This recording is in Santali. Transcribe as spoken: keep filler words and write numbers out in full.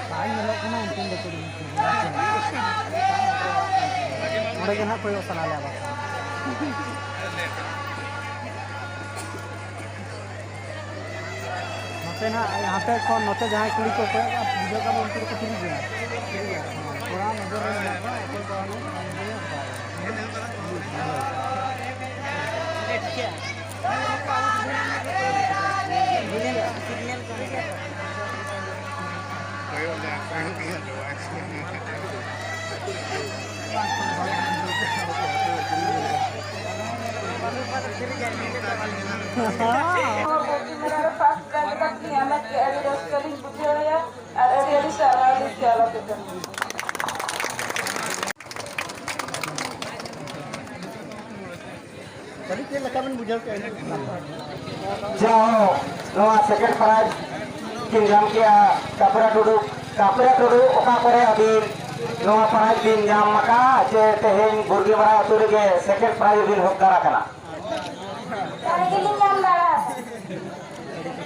ᱵᱟᱝ ᱧᱮᱞᱚᱜ ᱠᱟᱱᱟ, ᱩᱱᱠᱤᱱ ᱫᱚ ᱠᱩᱲᱤ ᱦᱚᱯᱚᱱ᱾ ᱚᱸᱰᱮ ᱜᱮ ᱱᱟᱦᱟᱜ ᱠᱚᱭᱚᱜ ᱥᱟᱱᱟ ᱞᱮᱭᱟ ᱵᱟᱥ᱾ ᱱᱚᱛᱮ ᱱᱟᱦᱟᱜ ᱦᱟᱱᱛᱮ ᱠᱷᱚᱱ ᱱᱚᱛᱮ ᱡᱟᱦᱟᱸᱭ ᱠᱩᱲᱤ ᱠᱚ ᱠᱚᱭᱚᱜ ᱠᱟᱜᱼᱟ, ᱵᱩᱡᱷᱟᱹᱜ ᱠᱟᱱᱟ ᱩᱱᱠᱩ ᱫᱚᱠᱚ free ᱜᱮᱭᱟ᱾ ᱠᱚᱲᱟ ᱱᱚᱡᱚᱨ ᱨᱮ ᱢᱮᱱᱟᱜ ᱠᱚᱣᱟ, ᱚᱠᱚᱭ ᱠᱚ ᱟᱨᱦᱚᱸ ᱵᱟᱝ ᱵᱩᱡᱷᱟᱹᱜ ᱠᱟᱱᱟ᱾ ᱯᱷᱟᱥᱴ ᱯᱨᱟᱭᱤᱡᱽ ᱞᱤᱧ ᱦᱟᱢᱮᱴ ᱠᱮᱫᱼᱟ, ᱟᱹᱰᱤ ᱨᱟᱹᱥᱠᱟᱹ ᱞᱤᱧ ᱵᱩᱡᱷᱟᱹᱣᱮᱫᱼᱟ ᱟᱨ ᱟᱹᱰᱤ ᱟᱹᱰᱤ ᱥᱟᱨᱦᱟᱣ ᱞᱤᱧ ᱪᱟᱞ ᱟᱯᱮ ᱠᱟᱱᱟ᱾ ᱟᱹᱰᱤ ᱪᱮᱫ ᱞᱮᱠᱟ ᱵᱮᱱ ᱵᱩᱡᱷᱟᱹᱣ ᱠᱮᱫᱼᱟ? ᱡᱟᱦᱳ, ᱱᱚᱣᱟ ᱥᱮᱠᱮᱱᱰ ᱯᱨᱟᱭᱤᱡᱽ ᱠᱤᱱ ᱧᱟᱢ ᱠᱮᱜᱼᱟ ᱠᱟᱯᱨᱟ ᱴᱩᱰᱩ᱾ ᱠᱟᱯᱨᱟ ᱴᱩᱰᱩ, ᱚᱠᱟ ᱠᱚᱨᱮ ᱟᱹᱵᱤᱱ ᱱᱚᱣᱟ ᱯᱨᱟᱭᱤᱡᱽ ᱵᱤᱱ ᱧᱟᱢ ᱟᱠᱟᱫᱼᱟ ᱡᱮ ᱛᱮᱦᱮᱧ ᱵᱩᱨᱜᱤᱢᱟᱨᱟ ᱟᱹᱛᱩ ᱨᱮᱜᱮ ᱥᱮᱠᱮᱱᱰ ᱯᱨᱟᱭᱤᱡᱽ ᱵᱤᱱ ᱦᱚᱠᱫᱟᱨ ᱟᱠᱟᱱᱟ?